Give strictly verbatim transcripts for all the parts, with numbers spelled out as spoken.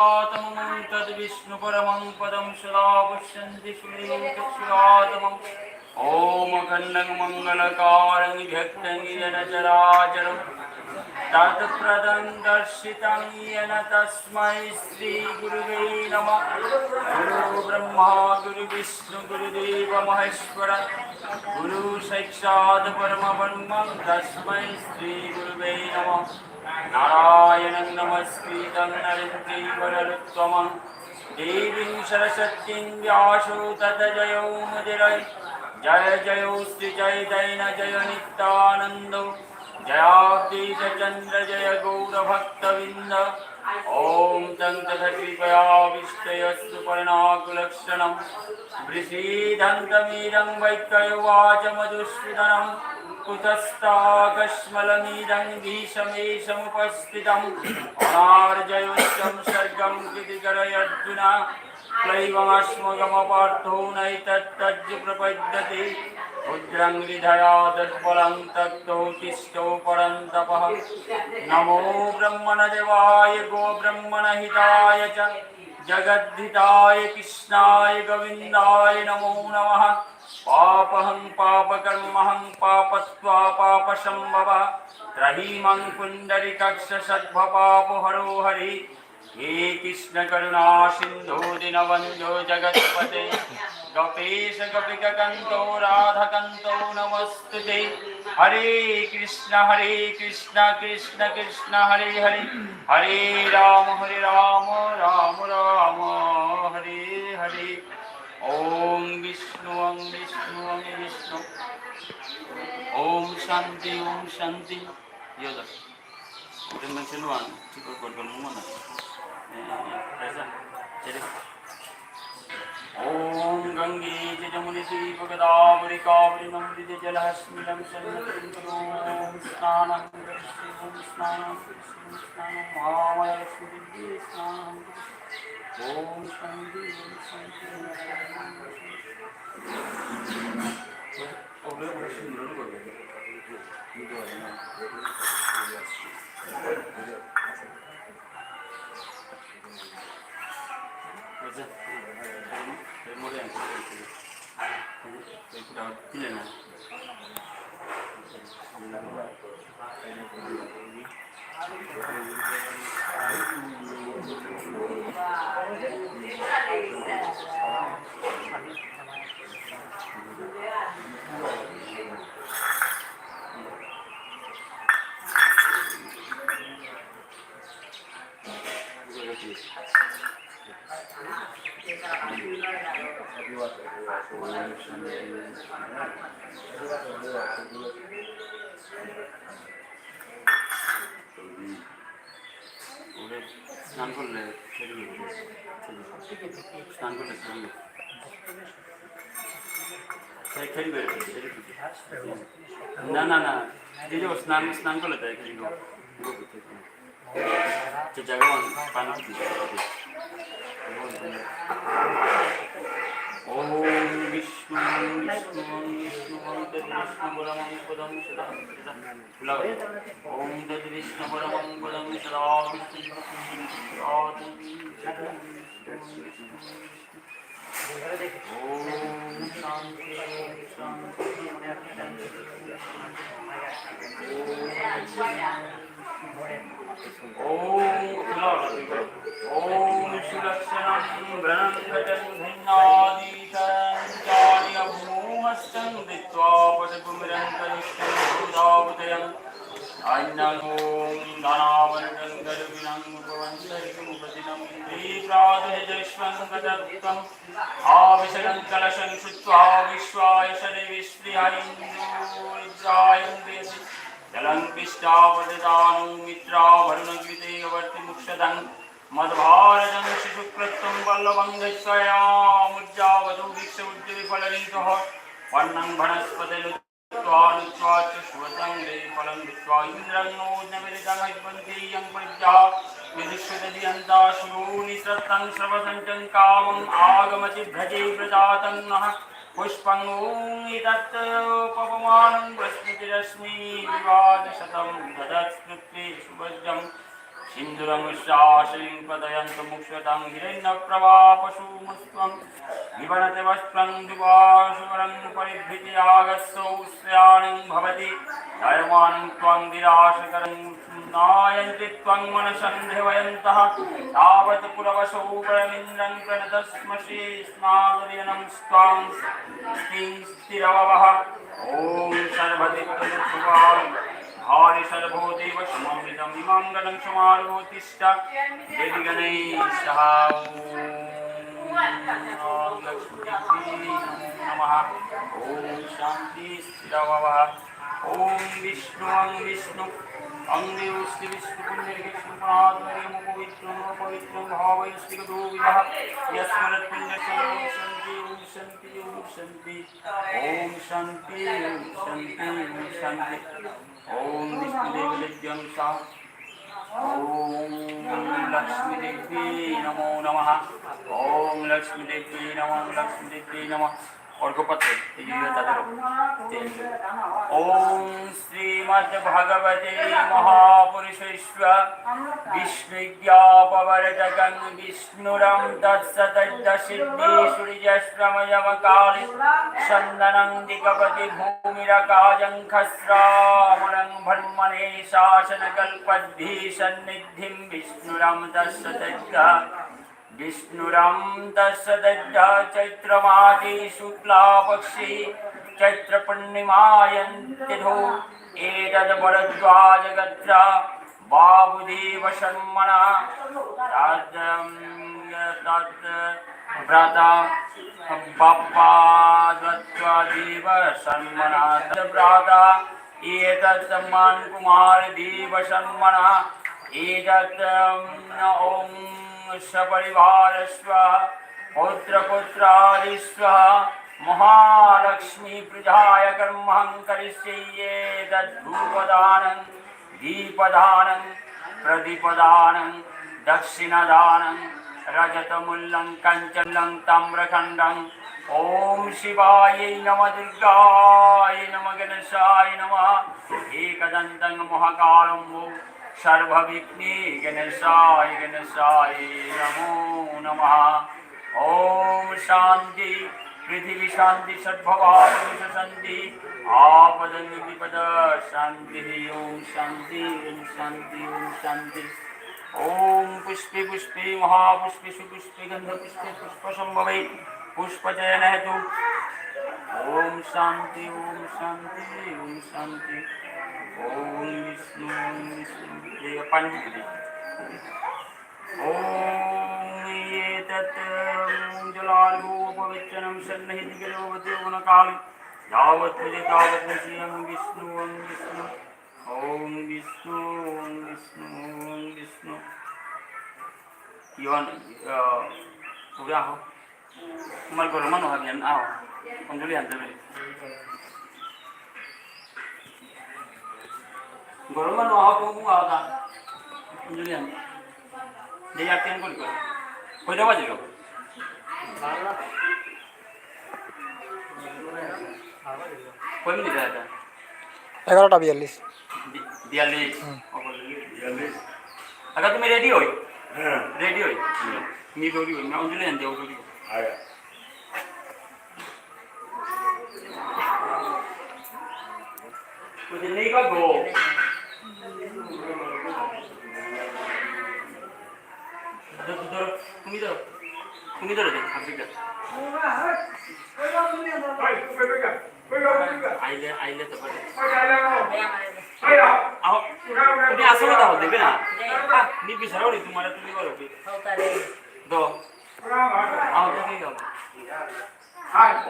तमं तद्विष्णु परमं पदं सदा पश्यन्ति सुरे तत्सुरातमम्। ॐ अखण्डं मङ्गलाकारं व्याप्तं येन चराचरं तत्पदं दर्शितं येन तस्मै श्री गुरुवे नमः। गुरु ब्रह्मा गुरु विष्णु गुरुदेव महेश्वर गुरु साक्षात् परम ब्रह्मं तस्मै श्री गुरुवे नमः। नारायणं नमस्कृतं नरं चैव नरोत्तमम्। देवीं सरस्वतीं व्यासं ततो जयमुदीरये। जय जय श्री चैतन्य जय नित्यानन्द। जयाद्वैत चन्द्र जय गौर भक्तवृन्द। ॐ तं तथा कृपयाविष्टयस्तु परणाकुलक्षणम्। वृषीदन्तमिदं वाक्यमुवाच मधुसूदनम्। कुतस्ताकस्मलमिदं भीषमे समुपस्थितम्। अनार्ययुक्तं सर्गं कृतीकरोत्यर्जुन। क्लैवमस्मगमपार्थो नैतत्तज्जु प्रपद्यते। क्षुद्रं हृदया दुर्बलं तत्त्वं तिष्ठो परन्तपः। नमो ब्रह्मणे देवाय गो ब्रह्मणे हिताय च। जगद्धिताय कृष्णाय गोविन्दाय नमो नमः। पापहं पापकर्महं पापत्वा पापसम्भवः। त्राहि मां पुण्डरीकाक्ष सर्वपापहरो हरे। हे कृष्ण करुणासिन्धो दीनबन्धो जगत्पते। गोपेश गोपिकाकान्तो राधाकान्तो नमोऽस्तु ते। हरे कृष्ण हरे कृष्ण कृष्ण कृष्ण हरे हरे। हरे राम हरे राम राम राम हरे हरे। ॐ विष्णु ॐ विष्णु ॐ विष्णु। ॐ शान्ति ॐ शान्ति। Yo da. Udah mention one. Coba gol gol mana? Eh, eh, eh. Jadi. ॐ गङ्गे च जमुने चैव गोदावरी कावेरी नर्मदे च जलेऽस्मिन् सन्निधिं कुरु। ॐ स्नानं करिष्ये ॐ स्नानं करिष्ये ॐ स्नानं महामया लक्ष्मी देवी स्नानं करिष्ये। ॐ शान्ति ॐ शान्ति ॐ शान्ति। ওরে স্নান করলে খেলি, স্নান করলে খেলি। খেলি, খেলি বেরোবে, খেলি বেরোবে। না, না, না, এই যে ও স্নান, স্নান করলে তাই খেলি গো। গো, গো, গো। তো জায়গা অন-, পানি দিবি। ॐ विष्णु विष्णु विष्णु विष्णु पदं सदा। ॐ तद्विष्णु परमं पदं सदा विष्णु। ॐ शान्ति, ॐ शान्ति। ॐ सुलक्षणं वृणं गजं भिन्नादीतं चानियभूमस्तं कृत्वा पटभूमिरन्तरिक्षं भूतावतयम्। अन्नं ॐ दानावन्तं गरुडिनं मुखमन्तरिक्षमुपदिनं दीप्रादुर्जस्वं गतत्वम्। आभिषेकं कलशं श्रुत्वा विश्वाय सदेवि श्रियः इन्दुरिन्द्रायं देयसि। जलं पिष्टापददानो मित्रावरुणकृते अवर्तिमुक्षदं। मद्भारतं शिशुक्रत्वं वल्लभं दत्त्वयामुज्जावधूभिः समुज्जीव्य फलनिधौ। पन्नं वनस्पतिर्दत्त्वा च सुवसनं फलं दत्त्वा इन्द्रं नो न वेदितं हविष्मन्ते यं प्रजा यजुषो दधियन्ता सुरो निषत्तं श्रवसं च कामं आगमति भ्रजे प्रजातं नः। पुष्पं ॐ एतत् पवमानं बृहस्पतिरश्मि विवाद शतं ददत् कृत्वे सुवज्रं। सिन्दूरं शासनिं पतयन्तु मुक्षतां हिरण्यप्रभापशुमस्त्वं विवनते वस्त्रं दिवासुवरं परिभृति आगस्सौ श्रेयाणं भवति जायमानं त्वं दिराशकरं नायन्ति त्वं मनसं देवयन्तः तावत् पुरवसौ वरमिन्द्रं प्रणतस्मसि स्नातुर्यनं स्वां स्थिं स्थिरववः। ॐ सर्वतीर्थनिर्भुवां धारि सर्वो देवसमन्वितं इमां गणं समारोह तिष्ठ देवगणैः सह। ॐ लक्ष्मीदेव्यै नमो नमः। ॐ शान्ति स्थिरववः। ॐ विष्णु अं विष्णु अं देवोऽस्ति विष्णुपुण्डरीकस्मिन् पुनात्मदेयमपवित्रमपवित्रं भावयस्ति कतोऽविधः यस्मरत्पुण्डरीकस्मिन् शान्ति ॐ शान्ति ॐ शान्ति। ॐ शान्ति, ॐ शान्ति, ॐ शान्ति। ॐ विष्णुदेवदेव्यं सः। ॐ लक्ष्मीदेव्यै नमो नमः। ॐ लक्ष्मीदेव्यै नमः, लक्ष्मीदेव्यै नमः। अर्घ्यपात्र, এই যে তাদের। ॐ श्रीमद्भगवते महापुरुषस्य विष्णुज्ञापवर्धकं विष्णुरं तस्य तस्य सिद्धिं सूर्यश्रमयमकालि चन्दनं दिगपति भूमिरकाजं खस्रामणं ब्रह्मणे शासनकल्पद्भिः सन्निधिं विष्णुरं तस्य तस्य विष्णुरं तस्य तस्य चैत्रमासे शुक्लापक्षे चैत्रपूर्णिमायन्त्यधो एतद् भरद्वाजगोत्र बाबुदेवशर्मणा तद्, तद् व्रत बप्पा दत्त्वा देवशर्मणा तद् व्रत एतत् सम्मान कुमार देवशर्मणा एतत् ॐ सपरिवारस्व पुत्र पुत्रादिस्व महालक्ष्मी पूजाय कर्महं करिष्ये एतत् धूपदानं दीपदानं प्रदीपदानं दक्षिणदानं रजतमूल्यं कञ्चनं ताम्रखण्डं ॐ शिवायै नमः दुर्गायै नमः गणेशाय नमः एकदन्तं महाकालं ॐ सर्वविघ्ने गणेशाय गणेशाय नमो नमः। ॐ शान्ति पृथिवी शान्ति सद्भाव पुरुष शान्ति आपदं विपद शान्ति ॐ शान्ति ॐ शान्ति ॐ शान्ति। ॐ पुष्पे पुष्पे महापुष्पे सुपुष्पे गन्धपुष्पे पुष्पसम्भवे पुष्पचयनहेतु ॐ शान्ति ॐ शान्ति ॐ शान्ति। ॐ विष्णु ॐ विष्णु। ये पानी पीजिए। ॐ एतत् ॐ जलार्घ्योपवेक्षणं सन्निहितगर्भवती ॐ काली यावत् पूजे तावत् निश्चयं विष्णु ॐ विष्णु। ॐ विष्णु ॐ विष्णु ॐ विष्णु। ইয়ন, আহ, উবে আহো। তোমার ঘরর মানু হাবি আন, আহো। অঞ্জলি আনতে পারি। ঘরর মানু আহো, তুমি আহো তা। অঞ্জলি আন। যে আর কেন করি করি। কয়টা বাজিল? কয় মিনিট আছে? এগারোটা বিয়াল্লিশ। বি-, বিয়াল্লিশ। হুম। বিয়াল্লিশ। আগা তুমি রেডি হই? হ্যাঁ। রেডি হই? হুম। মি রেডি হই, না অঞ্জলি আনতে রেডি হই। আয়া। ওই যে নেই বা গো। ধরো, ধরো, তুমি ধরো। তুমি ধরো, ধরো, হাত দিকে। আইলে, আইলে তো পারে। আও, তুমি আসো না তাহলে, দেবে না? আহ, নি বিচারো নি, তোমার তুমি বলো কি? দাও। আও, তুমি দাও।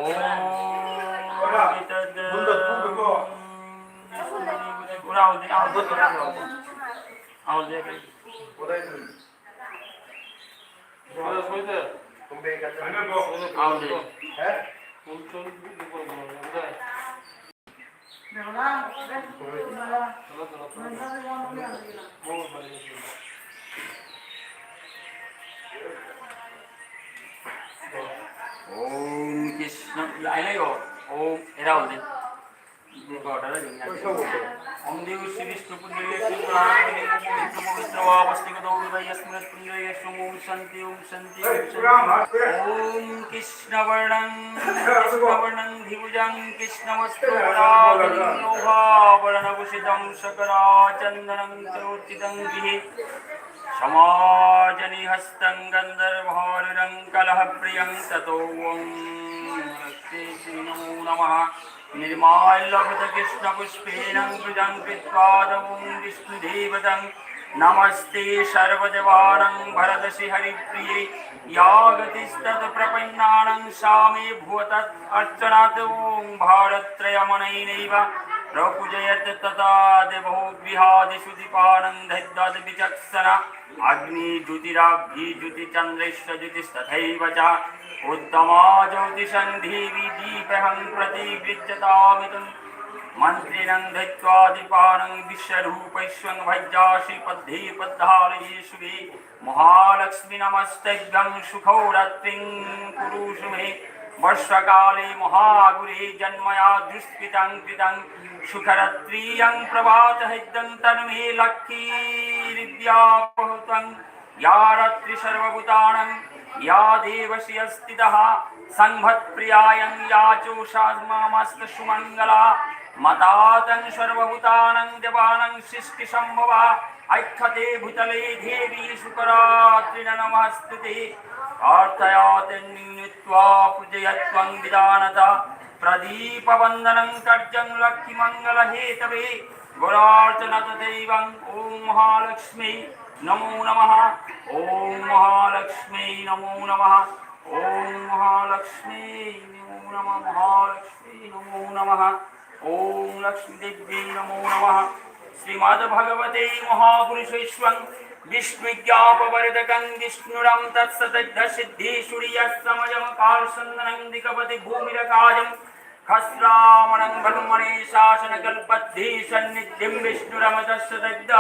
ও, ওরা আও দে, আও দে, আও দে। আও দে। ওম কৃষ্ণ, আইলে গো, ওম, এরা হল দে। ॐ देवस्य विष्णुपुण्डरीकं पवित्र पवित्र वावस्तिकतो हृदयस्मृतिपुण्डरीकं ॐ शान्ति ॐ शान्ति ॐ शान्ति। ॐ कृष्णवर्णं कृष्णवर्णं द्विभुजं कृष्णवस्त्रवराधरिं लोहाभरणभूषितं शर्कराचन्दनं चोर्चितं गृहे समाजनि हस्तं गन्धर्वारुणं कलहप्रियं ततो ॐ लक्ष्मी नमो नमः। निर्माल्यफलकृष्णपुष्पेण पूजां कृत्वा तं विष्णुदेवतं नमस्ते सर्वदेवानां वरदसि हरिप्रिये। या गतिस्तत्प्रपन्नानां सा मे भवतु अर्चनात् ॐ भारत्रयमनेनैव प्रपूजयेत् तदा देवो गृहादिषु दीपानां दद्याद् विचक्षणा। अग्निज्योतिरग्निज्योतिश्चन्द्रस्य ज्योतिस्तथैव च। उत्तमा ज्योतिषं देवी दीप्यहं प्रतिगृह्यतामितं मन्त्रिणं दत्त्वा दीपानां विश्वरूपस्त्वं भज्यासि पद्मे पद्मालये शुभे। महालक्ष्मी नमस्तभ्यं सुखरात्रिं कुरुष्व मे। वर्षाकाले महाघोरे जन्मया दुष्कृतं कृतं सुखरात्रिं प्रभातसंध्यां तन्मे लक्ष्मीर्विद्यावहतु त्वं। या रात्रिः सर्वभूतानां या देवस्य स्थितः। संभत्प्रियायां या चोषा मामस्तु सुमङ्गला। माता त्वं सर्वभूतानां देवानां सृष्टिसम्भवा। आख्याते भूतले देवी सुखरात्रिर्नमोऽस्तु ते। प्रार्थयामि त्वां पूजयामि त्वां विधानतः। प्रदीपवन्दनं करिष्यामि लक्ष्मीमङ्गलहेतवे। गौरार्चन तथैव। ॐ महालक्ष्मी नमो नमः। ॐ महालक्ष्मी नमो नमः। ॐ महालक्ष्मी नमो नमः। महालक्ष्मी नमो नमः। ॐ लक्ष्मीदेव्यै नमो नमः। श्रीमद्भगवते महापुरुषेश्वरं विष्णुज्ञापवर्धकं विष्णुरं तत्सतैर्धसिद्धिसुरियस्समजमकालसन्दनं दिगपति भूमिरकाजं खस्रामणं ब्रह्मणे शासनकल्पद्धि सन्निधिं विष्णुरमतस्सतैर्ध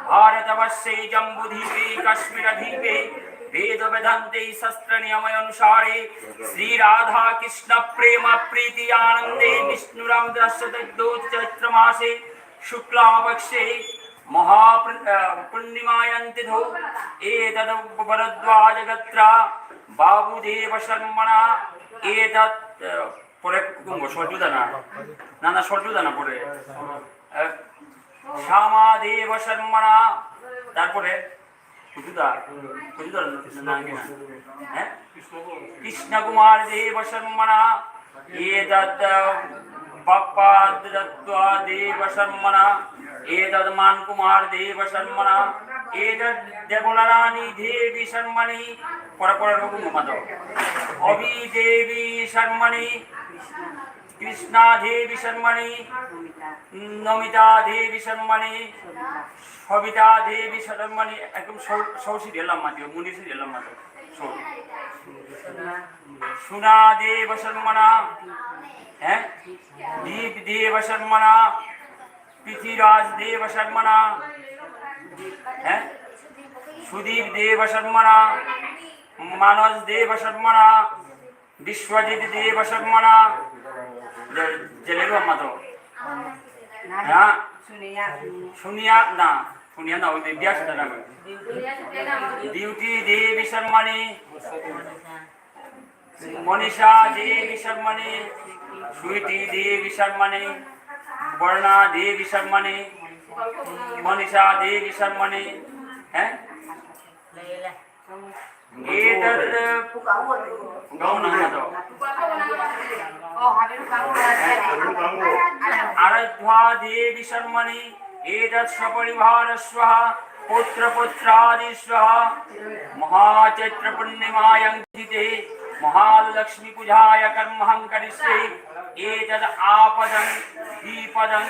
भारतवर्षे जम्बूद्वीपे काश्मीरद्वीपे वेदवेदान्ते शास्त्रनियमानुसारे श्रीराधाकृष्णप्रेमप्रीति आनन्दे विष्णुरं तस्सतैर्धौ चैत्रमासे शुक्लापक्षे महाप्र-, अ, पूर्णिमायां तिथौ एतद् भरद्वाजगोत्र बाबुदेवशर्मणा एतत्, अ, পরে কুঙগ সল্টু দানা। না, না, সল্টু দানা পরে। আহ, শ্যামা দেব শর্মণা। তারপরে কুতুদা, কুতুদা না কি না? হ্যাঁ? কৃষ্ণ কুমার দেব শর্মণা। এতদ, আহ, বাপ্পা দত্ত দেব শর্মণা। এতদ মান কুমার দেব শর্মণা। এতদ দেবলা রানী দেবী শর্মণী। পরে পরে রকম মাতো। অভি দেবী শর্মণী। কৃষ্ণা দেবী শর্মণী, নমিতা দেবী শর্মণী, সবিতা দেবী শর্মণী, একদম সৌ-, সৌসি দিলাম মাতিও, মুনিসি দিলাম মাতিও। সৌ। সুনা দেব শর্মণা, হ্যাঁ? দীপ দেব শর্মণা, পৃথ্বীরাজ দেব শর্মণা, হ্যাঁ? সুদীপ দেব শর্মণা, মানস দেব শর্মণা, বিশ্বজিৎ দেব শর্মণা, জে-, জেলেরু আম্মা তো। হ্যাঁ? শুনিয়া না, শুনিয়া না, ওই যে বিয়া সাথে না। বিউটি দেবী শর্মাণী, মনীষা দেবী শর্মাণী, সুইটি দেবী শর্মাণী, বর্ণা দেবী শর্মাণী, মনীষা দেবী শর্মাণী, হ্যাঁ? এতদ গৌণ নাম তো। আরাধ্যা দেবী শর্মাণী, এতদ সপরিবার স্বাহা, পুত্র পুত্রাদি স্বাহা। মহাচৈত্র পূর্ণিমায়াং তিথে মহালক্ষ্মী পূজায়া কর্মহং করিষ্যে। এতদ আপদং বিপদং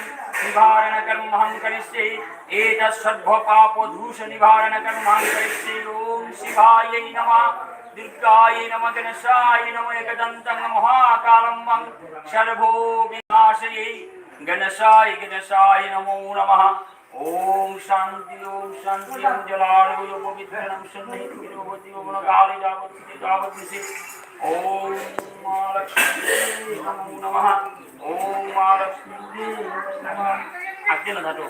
নিবারণ কর্মহং করিষ্যে। এতদ সর্ব পাপ দোষ নিবারণ কর্মহং করিষ্যে। ওম শিবায় নমঃ, দুর্গায় নমঃ, গণেশায় নমঃ, একদন্তং মহাকালম্বং সর্ব বিঘ্ন বিনাশয়ে। গণেশায় গণেশায় নমো নমঃ। ওম শান্তি, ওম শান্তি, ওম জলারূঢ় পবিত্রাণাং সন্নিহিত গিরোপতি পবন কালী যাবতীতি যাবতীতি। ওম মা লক্ষ্মী নমো নমঃ। ওম মহালক্ষ্মী নমঃ। আজকে না ধাতু।